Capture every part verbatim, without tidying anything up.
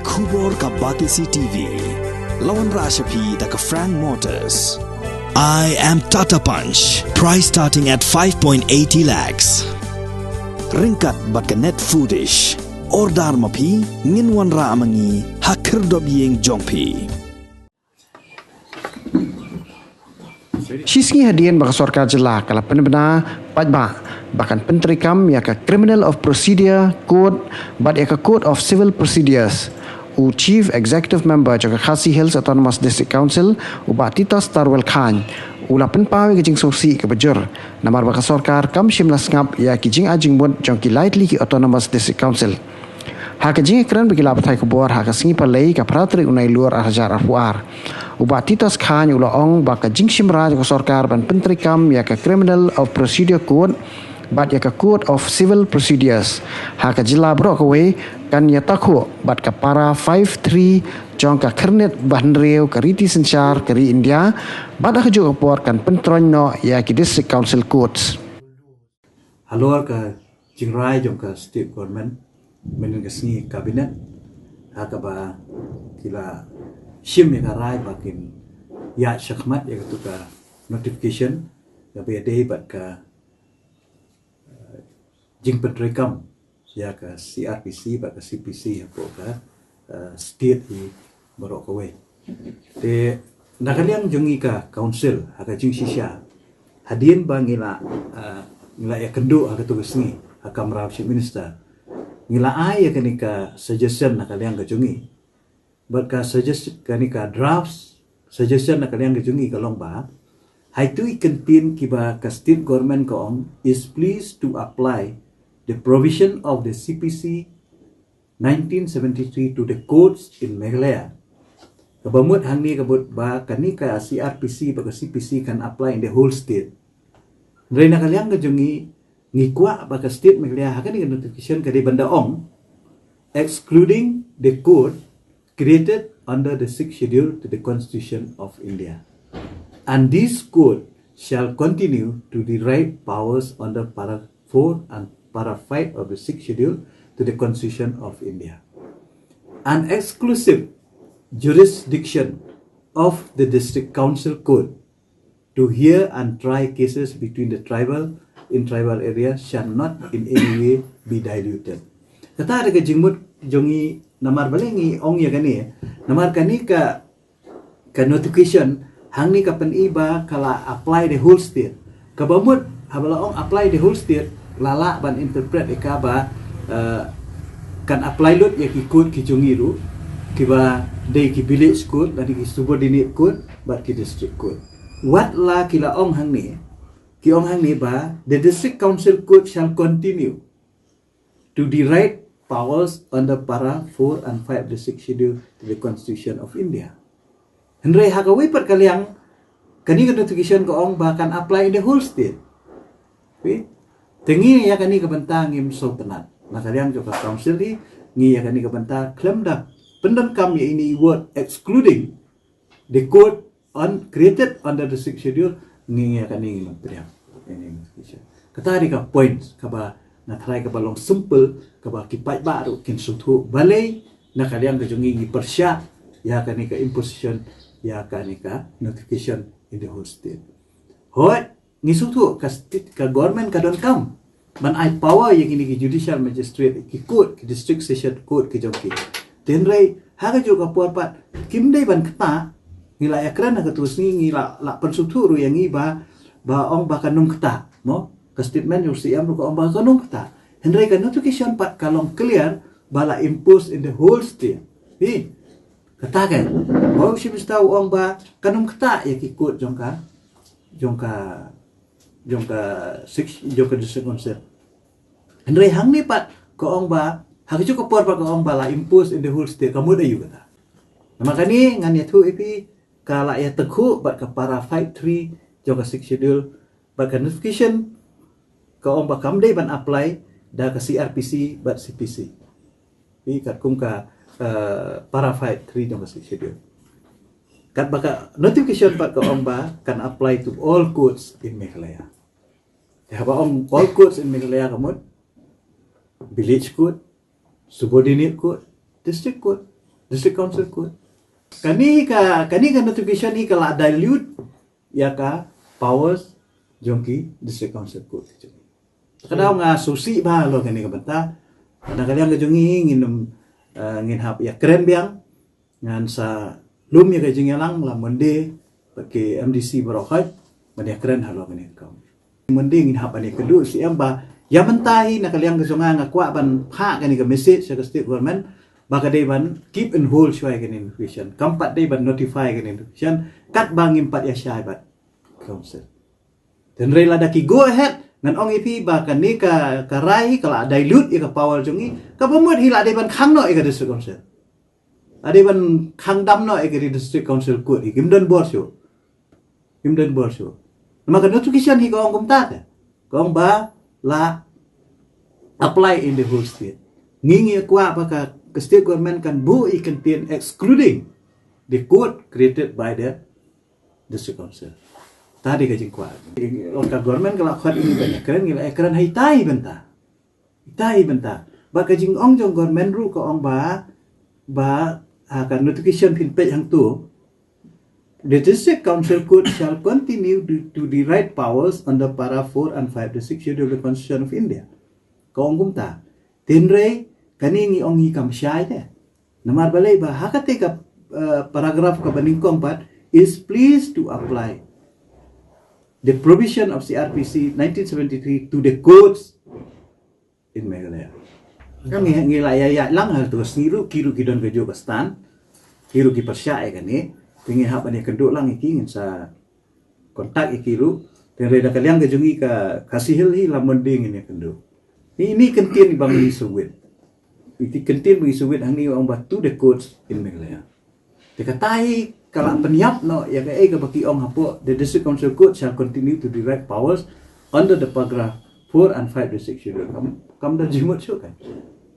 Khubor ka Batesi T V. La wanrah sha phi da ka Frank Motors. I am Tata Punch. Price starting at five point eighty lakhs. Ryngkat bad ka Net Foodish. Order ma phi, ngin wanrah ma ngi ha khyrdop ïing jong phi. Shisngi hadien ba ka sorkar jylla ka la pynbna paidbah ba kan pyntreikam ïa ka Criminal of Procedure Code bad ïa ka Code of Civil Procedures, u Chief Executive Member jong ka Khasi Hills Autonomous District Council, u Bah Titos Tarwel Chyne, u la pynpaw ïa ka jingsngewsih kaba jur namar ba ka sorkar kam shym la sngap ïa ki jingai jingmut jong ki lai tylli ki Autonomous District Council. Ha ka jingïakren bad ki lad pathai khubor ha ka sngi Palei ka phra tarik u Nailur ar hajar arphew ar, u Bah Titos Chyne u la ong ba ka jingshim raj ka sorkar ban pyntreikam ïa ka Criminal of Procedure Code bad ïa ka Code of Civil Procedures ha ka jylla baroh kawei kan ïatakhuh bad ka para five three jong ka Khyrnit bahynriew ka Riti Synshar ka ri India, bad ha kajuh ka por kan pyntroiñ noh ïa ki District Council Codes. Halor ka jingrai jong ka state government mynhynnin ka sngi cabinet, ha kaba ki la shim ïa ka rai ba kin ïa shakhmat ïa katu ka notification kaba ïadei bad ka, eh, jingpyntreikam ïa ka C R P C bad ka C P C hapoh ka, eh, state hi baroh kawei. Te na ka liang jong ngi ka council ha ka jingshisha, hadien ba ngi la, eh, ngi la ïakynduh ha katu ka sngi ha ka kamra u chief minister, ngi la ai ïa kane ka suggestion na ka liang ka jong ngi. Bad ka suggest, kane ka draft suggestion na ka liang ka jong ngi ka long ba, ha itu i kyntien kiba ka state government ka ong is pleased to apply the provision of the C P C nineteen seventy-three to the courts in Meghalaya. Kaba mut hangne ka mut ba kane ka C R P C bad ka C P C kan apply in the whole state. Hynrei na ka liang ka jong ngi, ngi kwah ba ka state Meghalaya ha kane ka notification ka dei ban da ong, excluding the code created under the Sixth Schedule to the Constitution of India. And this code shall continue to derive powers under para four and para five of the Sixth Schedule to the Constitution of India. An exclusive jurisdiction of the District Council Court to hear and try cases between the tribal in tribal areas shall not in any way be diluted. Kata da ka jingmut jong ngi namar balei ngi ong ïa kane, namar kane ka, ka notification hangne ka pyni ba ka la apply the whole state. Kaba mut haba la ong apply the whole state, la lah ban interpret ïa ka ba, eh, kan apply lut ïa ki court ki jong ngi ruh, kiba dei ki village court, lane ki subordinate court bad ki district court. Wat la ki la ong hangne, ki ong hangne ba the District Council Court shall continue to derive powers under para four and five of the Sixth Schedule to the Constitution of India. Hynrei ha kawei pat ka liang, kane ka notification ka ong ba kan apply in the whole state. Phi? Te ngi ïa kane ka bynta ngim sngewtynnat. Na ka liang jong ka council hi, ngi ïa kane ka bynta khlem da pyndonkam ïa ine i word excluding the code on, created under the Sixth Schedule, ngi ïa kane ngim pdiang. Kata dei ka point kaba nga tharai kaba long simple, kaba ki paidbah ruh kin sngewthuh balei na ka liang ka jong ngi ngi pyrshah ïa kane ka imposition, ïa kane ka notification in the whole state. Hooid, ngi sngewthuh ka state, ka government ka donkam ban ai power ïa kine ki judicial magistrate, ki court, ki district session court ki jong ki. Te hynrei ha kajuh ka por pat kim dei ban ktah. Ngi la ïakren ha katu ka sngi, ngi la, la pynsngewthuh ruh ïa ngi ba, ba ong ba kan ym ktah, mo? Ka statement jong C M ruh ka ong ba kan ym ktah. Hynrei ka notification pat ka long clear ba la impose in the whole state. Phi? Kata ka, u Chief Minister u ong ba kan ym ktah ïa ki court jong ka, jong ka, jong ka six, jong ka District Council. Hynrei hangne pat ka ong ba ha kajuh ka por pat ka ong ba la impose in the whole state, ka mut aïu kata? Namar kane ngan ïathuh ïa phi, ka la ïatakhuh bad ka para five three jong ka Sixth Schedule, bad ka notification ka ong ba kam dei ban apply da ka C R P C bad C P C. Phi, katkum ka, eh, para five three jong ka Sixth Schedule. Katba ka notification pat ka ong ba can apply to all courts in Meghalaya. Te haba ong all courts in Meghalaya ka mut village court, subordinate court, district court. District Council Court. Kani ka, kani ka notification hi ka la dilute ïa ka powers jong ki District Council Court. Ka daw nga sngewsih bha halor kani ka bynta. Na ka liang ka jong ngi ngin, uh, ngin hap ïakren biang, ngan sa lum ïa ka jingïalang la Monday bad ki M D C baroh khoit ban ïakren halor kani ka kam. Monday ngin hap ban ïakynduh sha M ba ïa mynta hi na ka liang ka jong nga nga kwah ban phah kani ka message sha ka state government ba ka dei ban keep and hold shuwa ïa kani ka notification. Kam pat dei ban notify kani ka notification katba ngim pat ïashai bad council. Hynrei lada ki go ahead, ngan ong ïa phi ba kani ka, ka rai ka la dilute ïa ka power jong ngi, kaba mut hi la dei ban khang noh ïa ka District Council. La dei ban khang dam noh ïa ka District Council Court, kim don bor shuh. Kim don bor shuh. Namar ka notification hi ka ong kumta te. Ka ong ba la apply in the whole state. Ngi ngi kwah ba ka, ka state government kan buh ïa ki kyntien excluding the court created by the District Council. Ta dei ka jingkwah. Ka government ka la khot ngi ban ïakren, ngi la ïakren ha ita i bynta. Ita i bynta. Bad ka jingong jong government ruh ka ong ba, ba, ha ka notification phin peit hangto, the District Council Court shall continue to, to derive powers under para four and five the Sixth Schedule of the Constitution of India. Ka ong kumta. Hynrei kane ngi ong hi kam shai te. Namar balei ba ha kata ka, uh, paragraph kaba nyngkong pat, is pleased to apply the provision of C R P C nineteen seventy-three to the courts in Meghalaya. Ka ngi, ngi la ïa, ïa lang hangto, sngi ruh ki ruh ki don kajuh ka stand, ki ruh ki pyrshah ïa kane. Te ngi hap ban ïakynduh lang ïa ki, ngin sa contact ïa ki ruh. Te hynrei na ka liang ka jong ngi ka, ka Khasi Hills hi la mon ding ïa kane. Ni, ni kyntien ba ngi shu wit. Ni kyntien ba ngi shu wit hangne ong ba to the courts in Meghalaya. Te kata hi ka la pynïap noh ïa kaei kaba ki ong hapoh, the District Council Court shall continue to derive powers under the paragraph four and five the Sixth Schedule. Kam, kam don jingmut shuh kan.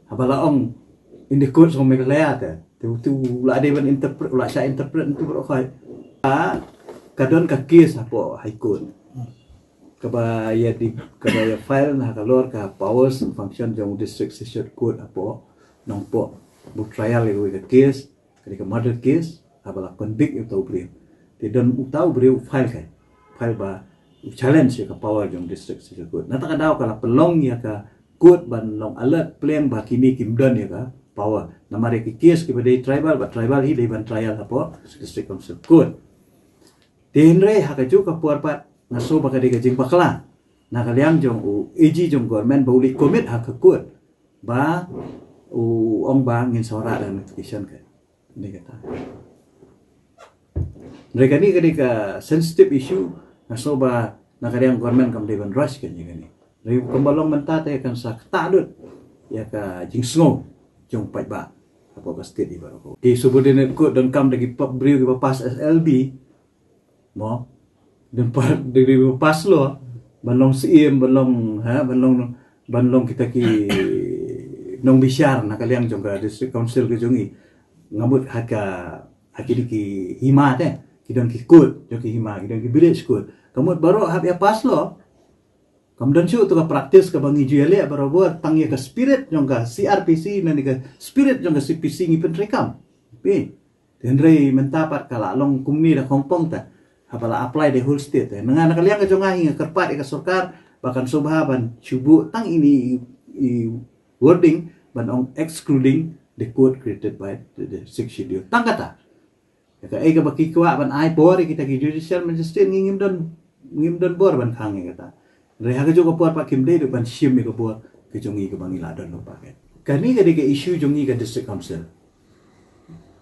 Haba la ong in the courts of Meghalaya te. Te utu u la dei ban interpret, u la shah interpret utu baroh khoit. Ka, ka don ka case hapoh High Court. Kaba ïa di, kaba ïa file na halor ka powers and function jong District Session Court hapoh Nongpoh. Ba u trial ïa kawei ka case, ka dei ka murder case, haba la convict ïa uta u briew. Te don uta u briew u file ka, file ba u challenge ïa ka power jong District Session Court. Na kata ka daw ka la pynlong ïa ka court ban long alert, pleng ba kine kim don ïa ka power. Namar ïa ki case kiba dei tribal, ba tribal hi dei ban trial hapoh District Council Court. Te hynrei ha kajuh ka por pat nga sngew ba ka dei ka jingbakla na ka liang jong u A G jong government ba u leit commit ha ka court ba u ong ba ngin sa wanrah da notification ka. Ni kata. Hynrei kane ka dei ka sensitive issue, nga sngew ba na ka liang government kam dei ban rush kane kane. Hynrei kumba long mynta te kan sa ktah lut ïa ka jingsngew jong paidbah hapoh ka state hi baroh. Ki subordinate court donkam da ki pa-, briew kiba pass S L B, mo, don pa, dei, dei ba pass law ban long syiem, ban long, ha, ban long, ban long kita ki nongbishar na ka liang jong ka District Council ka jong ngi. Nga mut ha ka, ha kine ki hima te, ki don ki court jong ki hima, ki don ki village court. Ka mut baroh hap ïa pass law. Kam don shuh tu ka practice kaba ngi ju ïaleh barabor, tang ïa ka spirit jong ka C R P C, lane ka spirit jong ka C P C ngi pyntreikam. Phi. Hynrei mynta pat ka la long kumne da khongpong ta. Haba la apply the whole state. Te nga na ka liang ka jong nga hi nga kyrpad ïa ka sorkar ba kan sngewbha ban shu buh tang ine i, i wording ban ong excluding the court created by the, the Sixth Schedule. Tang kata. Ïa kaei kaba ki kwah ban ai bor ïa kita ki judicial magistrate ngi ngim don, ngim don bor ban khang ïa kata. Hynrei ha kajuh ka por pat kim dei ruh ban shim ïa ka bor ka jong ngi kaba ngi la don lypa ka. Kane ka dei ka issue jong ngi ka District Council.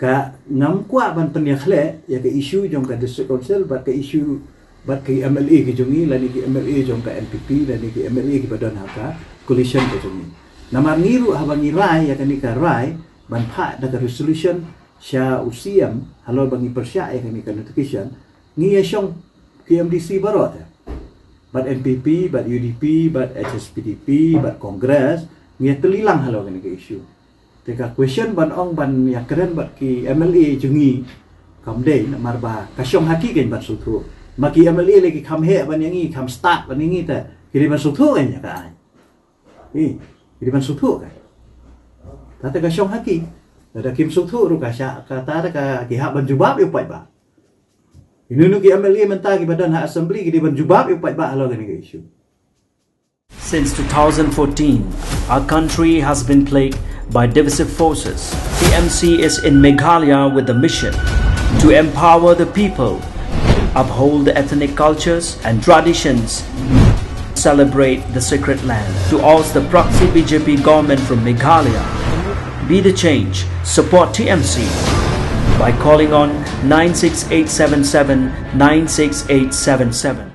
Ka ngam kwah ban pynïakhleh ïa ka issue jong ka District Council bad ka issue bad ki M L A ki jong ngi, lane ki M L A jong ka N P P, lane ki M L A kiba don ha ka coalition ka jong ngi. Namar ngi ruh haba ngi rai ïa kane ka rai ban phah da ka resolution sha u C M halor ba ngi pyrshah ïa kane ka notification, ngi ïa shong ki M D C baroh te. Bad N P P, bad U D P, bad H S P D P, bad Congress, ngi ïa tylli lang halor kane ka issue. Te ka question ban ong ban ïakren bad ki M L A jong ngi kam dei, namar ba ka shong ha ki kein ban sngewthuh. Ma ki M L A lei ki kham heh ban ïa ngi, kham stad ban ïa ngi te, ki dei ban sngewthuh kein ïa ka aiñ. Eh, ki dei ban sngewthuh kein. Te ka shong ha ki. Lada kim sngewthuh ruh ka shah, kata da ka ki hap ban jubab ïa u paidbah. Inu inu ki M L A mynta ki ba don ha assembly ki dei ban jubab ïa u paidbah halor kane ka issue. Since two thousand fourteen, our country has been plagued by divisive forces. T M C is in Meghalaya with the mission to empower the people, uphold the ethnic cultures and traditions, celebrate the sacred land. To oust the proxy B J P government from Meghalaya, be the change. Support T M C by calling on nine six eight seven seven nine six eight seven seven.